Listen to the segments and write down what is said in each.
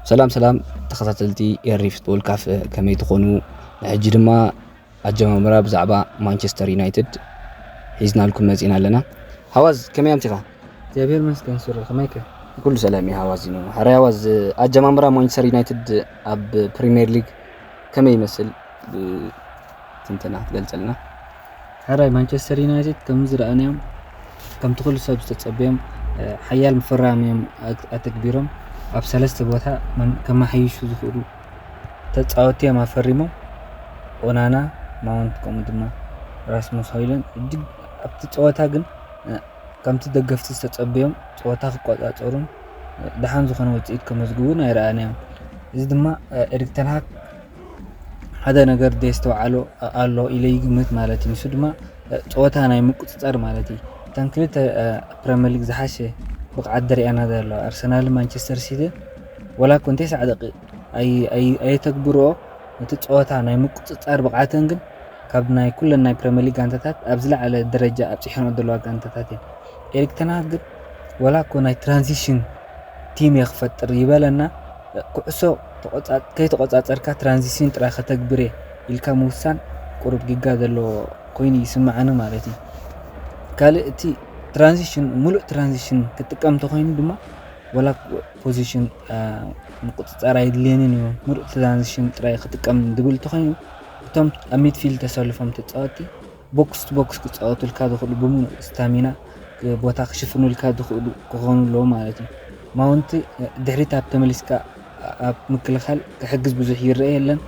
ሰላም ሰላም ተኸታተልቲ ኤሪ ፉትቦል ካፍ፣ ከመይ ትኾኑ? ንሕጂ ድማ ኣጀማምራ ብዛዕባ ማንቸስተር ዩናይትድ ሒዝናልኩም መጺና ኣለና። ሃዋዝ፣ ከመይ ኣምሲኻ? እግዚኣብሔር ይመስገን ሱረ፣ ከመይከ? ኩሉ ሰላም እዩ ሃዋዝ። ዩ ሕራይ ሃዋዝ፣ ኣጀማምራ ማንቸስተር ዩናይትድ ኣብ ፕሪምየር ሊግ ከመይ ይመስል? ትንተና ክትገልጸልና? ሕራይ ማንቸስተር ዩናይትድ ከም ዝረኣናዮም፣ ከምቲ ኩሉ ሰብ ዝተጸበዮም፣ ሓያል ምፍራም እዮም ኣተግቢሮም። ኣብ ሰለስተ ቦታ ከመሓይሹ ዝኽእሉ ተጻወትቲ እዮም ኣፈሪሞም። ኦናና፣ ማውንት፣ ከምኡ ድማ ራስሙስ ሆይሉንድ። እጅግ ኣብቲ ጸወታ ግን ከምቲ ደገፍቲ ዝተጸበዮም ጸወታ ክቆጻጸሩን ደሓን ዝኾነ ውጽኢት ከመዝግቡን ኣይረኣናዮም። እዚ ድማ ኤሪክ ተን ሃግ ሓደ ነገር ዘይስተውዓሎ ኣሎ ኢለ ይግምት ማለት እዩ። ንሱ ድማ ጸወታ ናይ ምቁጽጻር ማለት እዩ። እተን ክልተ ፕሪምየር ሊግ ዝሓሸ ብቕዓት ደሪኣና ዘሎ ኣርሰናልን ማንቸስተር ሲቲን ወላ እኮ እንተይሳዕ ደቂቕ ኣይ- ኣይ- ኣየተግብርኦ፣ ነቲ ጸወታ ናይ ምቁጽጻር ብቕዓተን ግን ካብ ናይ ኩለን ናይ ፕሪምየር ሊግ ጋንታታት ኣብ ዝለዓለ ደረጃ ኣብጺሐንኦ ዘለዋ ጋንታታት እየን። ኤሪክ ተን ሃግ ግን ወላ እኮ ናይ ትራንዚሽን ቲም እየ ክፈጥር ይበለና፣ ኩዕሶ ተቆጻ- ከይተቆጻጸርካ ትራንዚሽን ጥራይ ከተግብር እየ ኢልካ ምውሳን ቁሩብ ጌጋ ዘለዎ ኮይኑ ይስምዓኒ ማለት እዩ። ካልእ እቲ ትራንዚሽን፣ ሙሉእ ትራንዚሽን ክጥቀም እንተኮይኑ ድማ ወላ ፖዚሽን ምቁጽጻር ኣይድልየንን እዩ፣ ሙሉእ ትራንዚሽን ጥራይ ክጥቀም ዝብል እንተኮይኑ እቶም ኣብ ሚድፊልድ ተሰልፎም ተጻወትቲ ቦክስ ቱ ቦክስ ክጻወቱልካ ዝኽእሉ ብምሉእ ስታሚና ቦታ ክሽፍኑልካ ዝኽእሉ ክኾኑ ኣለዎ ማለት እዩ። ማውንት ድሕሪት ኣብ ተመሊስካ ኣብ ምክልኻል ክሕግዝ ብዙሕ ይረአ የለን።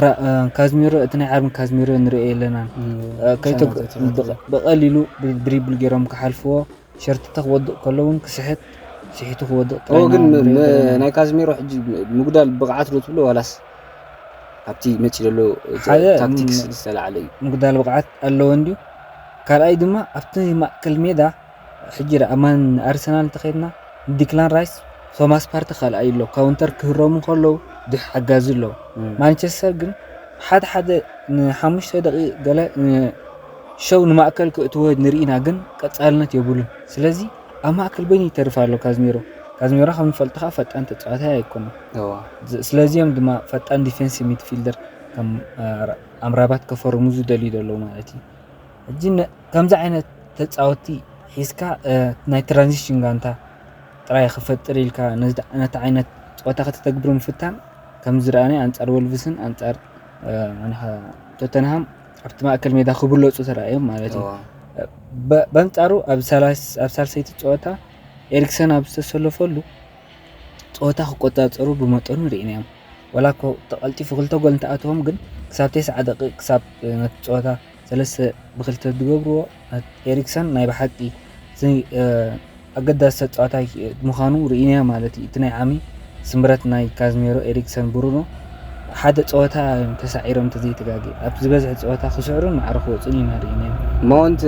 ራ- ካዝሚሮ፣ እቲ ናይ ዓርቢ ካዝሚሮ ንሪኦ የለናን። ከይተ- ብቐ- ብቐሊሉ ድሪብል ገይሮም ክሓልፍዎ፣ ሸርትተ ክወድቕ ከሎ እውን ክስሕት፣ ስሒቱ ክወድቕ ጥራይ ኦ፣ ግን ኢና ንሪኦ ም- ዘለና። ናይ ካዝሚሮ ሕጂ ምጉዳል ብቕዓት ዶ ትብሎ ዋላስ ኣብቲ መጺ ዘሎ ሓደ ታክቲክስ ም- ዝተላዕለ እዩ? ምጉዳል ብቕዓት ኣለዎ እንድዩ። ካልኣይ ድማ ኣብቲ ማእከል ሜዳ ሕጂ ርኣ፣ ኣማን ኣርሰናል እንተኸድና ዲክላን ራይስ፣ ቶማስ ፓርቲ ካልኣይ ኣሎ፣ ካውንተር ክህረሙ ከለዉ ድሕ ሓጋዚ ኣሎ። ማንቸስተር ግን ሓደ ሓደ ንሓሙሽተ ደቂቕ ገለ ን- ሸው ንማእከል ክእትዎ ንርኢና፣ ግን ቀጻልነት የብሉን። ስለዚ ኣብ ማእከል በይኑ ይተርፍ ኣሎ ካዝሚሮ። ካዝሚሮ ከም ንፈልጦ ከኣ ፈጣን ተጻዋታይ ኣይኮነን። እዋ። ዝ- ስለዚኦም ድማ ፈጣን ዲፌንሲቭ ሚድፊልደር ከም ኣምራባት ከፈርሙ ዝደልዩ ዘለዉ ማለት እዩ። ሕጂ ነ- ከምዚ ዓይነት ተጻወቲ ሒዝካ ናይ ትራንዚሽን ጋንታ ጥራይ ክፈጥር ኢልካ ነዚ- ነቲ ዓይነት ጸወታ ከተተግብር ምፍታን ከም ዝረኣናዮ ኣንጻር ወልቭስን ኣንጻር ቶተንሃም ኣብቲ ማእከል ሜዳ ክብለጹ ተራእዮም ማለት እዩ። በንጻሩ ኣብ ሳልሰይቲ ጸወታ ኤሪክሰን ኣብ ዝተሰለፈሉ ጸወታ ክቆጻጸሩ ብመጠኑ ርኢናዮም። ወላ እኮ ተቐልጢፉ ክልተ ጎል እንተኣትዎም ግን ክሳብ ተስዓ ደቂቕ ክሳብ ነቲ ጸወታ ሰለስተ ብክልተ ዝገብርዎ ኤሪክሰን ናይ ብሓቂ ኣገዳሲ ተጻዋታይ ምዃኑ ርኢናዮ ማለት እዩ። እቲ ናይ ዓሚ ስምረት ናይ ካዝሜሮ፣ ኤሪክሰን፣ ብሩኖ ሓደ ጸወታ እዮም ተሳዒሮም እንተዘይተጋግየ። ኣብ ዝበዝሐ ጸወታ ክስዕሩን ማዕረ ክወጹን ኢና ርኢናዮም። ማውንት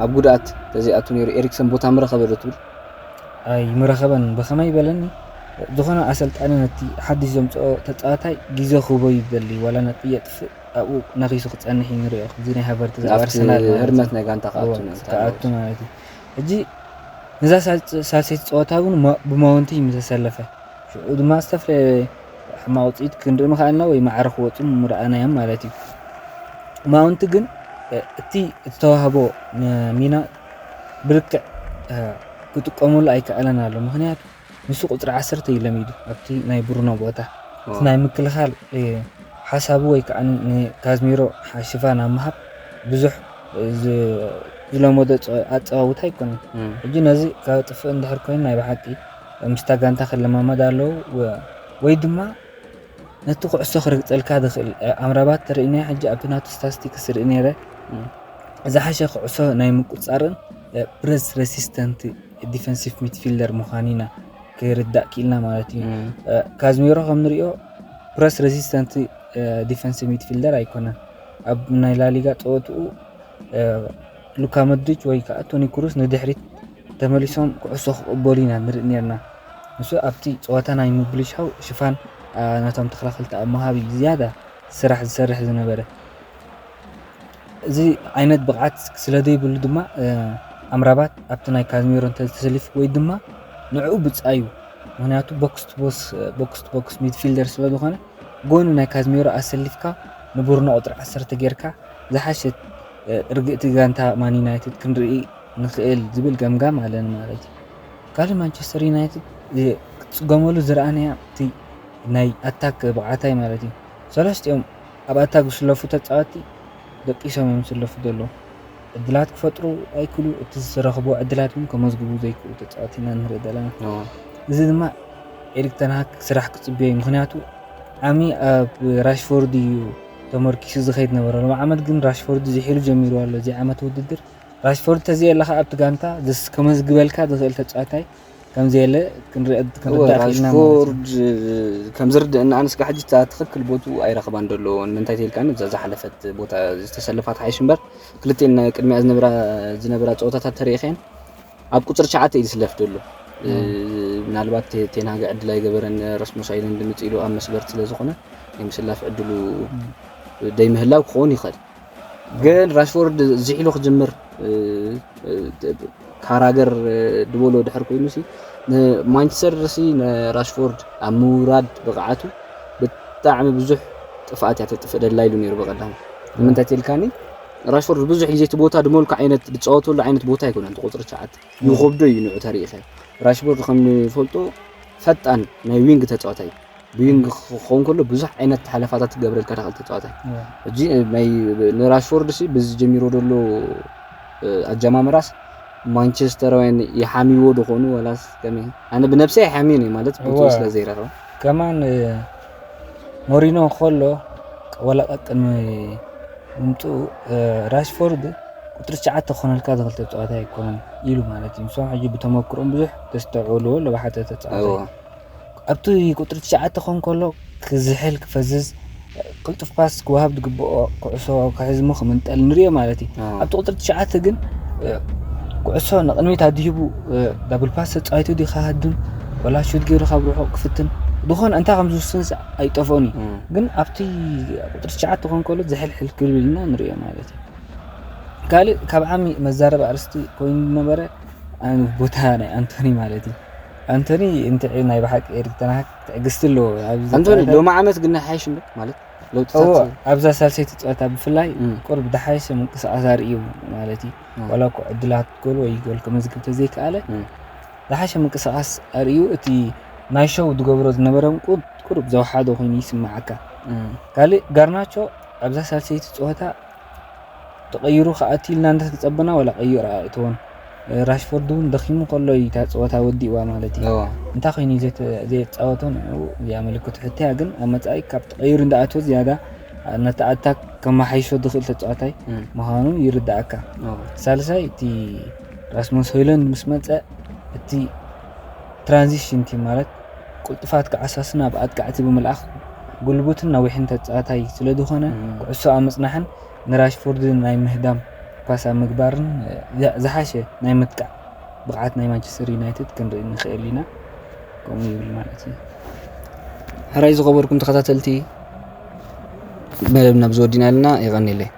ኣብ ጉድኣት ተዘይኣቱ ነይሩ ኤሪክሰን ቦታ ምረኸበ ዶ ትብል? ኣይምረኸበን። ብኸመይ በለኒ፣ ዝኾነ ኣሰልጣኒ ነቲ ሓድሽ ዘምጽኦ ተጻዋታይ ግዜ ክህቦ ይደሊ፣ ዋላ ነጥቢ የጥፍእ ኣብኡ ነኺሱ ክጸንሕ እዩ ንሪኦ። ከምዚ ናይ ሃቨርትዝ ኣብ ኣብቲ ኣርሰናል ማለት ህርመት እዩ። ናይ ጋንታ ክኣቱ እዎ፣ ነው ክኣቱ ማለት እዩ። ሕጂ ነዛ ሳል- ሳልሰይቲ ጸወታ እውን ማ- ብማውንቲ እዩ ዝተሰለፈ። ሽዑ ድማ ዝተፈላለየ ሕማቕ ውጽኢት ክንርኢ ምኽኣልና ወይ ማዕረ ክወጹ ምረኣናዮም ማለት እዩ። ማውንቲ ግን እ፣ እቲ ዝተዋህቦ እ፣ ሚና ብልክዕ እ፣ ክጥቀመሉ ኣይከኣለን ኣሎ። ምኽንያቱ ንሱ ቁጽሪ ዓሰርተ እዩ ለሚዱ ኣብቲ ናይ ብሩኖ ቦታ። እቲ ናይ ምክልኻል ሓሳቡ ወይ ከዓ ንካዝሚሮ ሽፋን ኣብ ምሃብ ብዙሕ ዝለመዶ ኣፀዋውታ ኣይኮነን። ሕጂ ነዚ ካብ ጥፍእ እንድሕር ኮይኑ ናይ ብሓቂ ምስታ ጋንታ ክለማመድ ኣለዉ ወይ ድማ ነቲ ኩዕሶ ክርግፀልካ ዝኽእል ኣምራባት ተርእናዮ። ሕጂ ኣብቲ ናቱ ስታስቲክስ ርኢ ነይረ ዝሓሸ ኩዕሶ ናይ ምቁፃርን ፕረስ ሬሲስተንት ዲፈንሲቭ ሚድፊልደር ምዃኑ ኢና ክርዳእ ክኢልና ማለት እዩ። ካዝሜሮ ከም ንሪኦ ፕረስ ሬሲስተንት ዲፈንሲቭ ሚድፊልደር ኣይኮነን። ኣብ ናይ ላሊጋ ፀወትኡ ሉካ ሞድሪች ወይ ከዓ ቶኒ ክሩስ ንድሕሪት ተመሊሶም ኩዕሶ ክቕበሉ ኢና ንርኢ ነርና። ንሱ ኣብቲ ፀወታ ናይ ምብልሻው ሽፋን ነቶም ተኸላኸልቲ ኣብ ምሃብ እዩ ዝያዳ ስራሕ ዝሰርሕ ዝነበረ። እዚ ዓይነት ብቕዓት ስለ ዘይብሉ ድማ ኣምራባት ኣብቲ ናይ ካዝሜሮ እንተተሰሊፉ ወይ ድማ ንዕኡ ብጻዩ ምክንያቱ ቦክስ ቱ ቦክስ ሚድፊልደር ስለ ዝኾነ ጎኑ ናይ ካዝሜሮ ኣሰሊፍካ ንቡርኖ ቁፅሪ ዓሰርተ ጌርካ ዝሓሸት ርግእቲ ጋንታ ማን ዩናይትድ ክንርኢ ንኽእል ዝብል ገምጋም ኣለኒ ማለት እዩ። ካልእ ማንቸስተር ዩናይትድ ክትፅገመሉ ዝረኣናያ እቲ ናይ ኣታክ ብቕዓታይ ማለት እዩ። ሰለስቲኦም ኣብ ኣታክ ዝስለፉ ተፃወቲ ደቂሶም እዮም ዝስለፉ ዘለዉ። ዕድላት ክፈጥሩ ኣይክሉ፣ እቲ ዝረኽቦ ዕድላት እውን ከመዝግቡ ዘይክእሉ ተፃወቲ ኢና ንርኢ ዘለና። እዚ ድማ ኤሪክ ተንሃግ ስራሕ ክፅበዮ እዩ። ምክንያቱ ዓሚ ኣብ ራሽፎርድ እዩ ተመርኪሱ ዝኸይድ ነበረ። ሎም ዓመት ግን ራሽፎርድ ዝሒሉ ጀሚሩ ኣሎ። እዚ ዓመት ውድድር ራሽፎርድ ተዘየለ ከዓ ኣብቲ ጋንታ ዘስ- ከመዝግበልካ ዝኽእል ተፃዋታይ ከምዘየለ ክንርእ- ክንርዳእ ክኢልና ማለት እዩ። ራሽፎርድ ከም ዝርድእና ኣነ ስጋ ሕጂ እታ ትኽክል ቦቱ ኣይረኸባን ደሎ። ንምንታይ ተልካ እዛ ዝሓለፈት ቦታ ዝተሰለፋት ሓይሽ እምበር ክልቲኤን ናይ ቅድሚያ ዝነብራ ዝነበራ ፀወታታት ተሪእኸን ኣብ ቁፅሪ ትሽዓተ እዩ ዝስለፍ ደሎ። ምናልባት ቴንሃግ ዕድል ኣይገበረን ረስሙስ ሃይለንድ ምፅእ ኢሉ ኣብ መስበርት ስለ ዝኾነ ናይ ምስላፍ ዕድሉ ደይምህላው ክኸውን ይኽእል። ግን ራሽፎርድ ዝሒሉ ክጅምር ካራገር ድበሎ ድሕር ኮይኑ ሲ ንማንቸስተር ሲ ንራሽፎርድ ኣብ ምውራድ ብቕዓቱ ብጣዕሚ ብዙሕ ጥፍኣት እያ ተጥፍእ ደላ ኢሉ ነይሩ ብቐዳም። ንምንታይ ትልካኒ ራሽፎርድ ብዙሕ ግዜ እቲ ቦታ ድመልኩ ዓይነት ዝፃወተሉ ዓይነት ቦታ ኣይኮነን። እቲ ቁፅሪ ትሽዓተ ይኸብዶ እዩ ንዑ ተሪኢኸ። ራሽፎርድ ከም ንፈልጦ ፈጣን ናይ ዊንግ ተፃዋታይ ብዊንግ ክኸውን ከሎ ብዙሕ ዓይነት ሓለፋታት ክገብረልካ ዳኽእል ተፃዋታይ። ሕጂ ናይ ንራሽፎርድ ሲ ብዚ ጀሚሮ ደሎ ኣጀማምራስ ማንቸስተራውያን ይሓሚዎ ዝኾኑ ወላስ ከመይ? ኣነ ብነብሰይ ኣይሓሚዮን እየ ማለት ቦትኡ እወ። ስለ ዘይረኸበ። ከማን ሞሪኖ ከሎ ወላ ቅድሚ ምምፅኡ ራሽፎርድ ቁፅሪ ትሽዓተ ክኾነልካ ዝኽእል ተፃዋታይ ኣይኮነን ኢሉ ማለት እዩ። ንሶም ሕጂ ብተመክሮም ብዙሕ ተስተውዕልዎ ኣለዎ ሓደ ተፃዋታይ። እወ። ኣብቲ ቁፅሪ ትሽዓተ ክኾን ከሎ ክዝሕል ክፈዝዝ ቅልጡፍ ፓስ ክወሃብ ዝግብኦ ኩዕሶ ክሕዝሞ ክምንጠል ንሪኦ ማለት እዩ። ኣዎ። ኣብቲ ቁፅሪ ትሽዓተ ግን ኩዕሶ ንቕድሚት ኣድሂቡ ዳብል ፓስ ተፃዊቱ ዲ ክሃድም ወላ ሹት ገይሩ ካብ ርሑቕ ክፍትን ዝኾነ እንታይ ከም ዝውስንስ ኣይጠፍኦን እዩ። እም። ግን ኣብቲ ቁፅሪ ትሽዓተ ክኾን ከሎ ዝሕልሕል ክብል ኢና ንሪኦ ማለት እዩ። ካልእ ካብ ዓሚ መዛረቢ ኣርስቲ ኮይኑ ዝነበረ ኣን- ቦታ ናይ ኣንቶኒ ማለት እዩ። ኣንቶኒ እንተ ናይ ብሓቂ ኤሪክ ተንሃግ ትዕግስቲ ኣለዎ። ኣብዚ ኣንቶኒ ጸወታ- ሎሚ ዓመት ግን ናይ ሓይሽ እምበር ማለት እዎ ለውጥታት ኣብዛ ሳልሰይቲ ፀወታ ብፍላይ እም። ቁሩብ ዝሓሸ ምንቅስቃስ ኣርእዩ ማለት እዩ። እም። ዋላ እኮ ዕድላት ጎል ወይ ጎል ከመዝግብ ተዘይከኣለ እም። ዝሓሸ ምንቅስቃስ ኣርእዩ። እቲ ናይ ሸው ዝገብሮ ዝነበረ ቁ- ቁሩብ ዘውሓዶ ኮይኑ ይስምዓካ። እም። ካልእ ጋርናቾ ኣብዛ ሳልሰይቲ ፀወታ ተቐይሩ ክኣቱ ኢልና እንዳተፀበና ዋላ ቀይሩ ኣእትዎን። ራሽፎርድ እውን ደኺሙ ከሎ እዩ እታ ፀወታ ወዲእዋ ማለት እዩ። እዎ። እንታይ ኮይኑ ዘየተ- ዘየፃወቶ ንዕኡ እዚኣ ምልክቱ ሕትያ ግን ኣብ መፃኢ ካብ ተቐይሩ እንዳኣትወ ዝያዳ ነቲ ኣታክ ከመሓይሾ ዝኽእል ተፃዋታይ እም። ምዃኑ ይርዳእካ። እዎ። ሳልሳይ እቲ ራስሙስ ሆይለንድ ምስ መፀ እቲ ትራንዚሽን ቲም ማለት ቁልጥፋት ክዓሳስን ኣብ ኣጥቃዕቲ ብምልኣኽ ጉልቡትን ነዊሕን ተፃዋታይ ስለዝኾነ እም። ኩዕሶ ኣብ ምፅናሕን ንራሽፎርድ ናይ ምህዳም ኳስ ኣብ ምግባርን እ፣ ዝሓሸ ናይ ምጥቃዕ ብቕዓት ናይ ማንቸስተር ዩናይትድ ክንርኢ ንኽእል ኢና። ከምኡ ይብል ማለት እዩ። ሕራይ ዝኸበርኩም ተኸታተልቲ መደብና ብዝወዲና ኣለና። የቐኒለይ።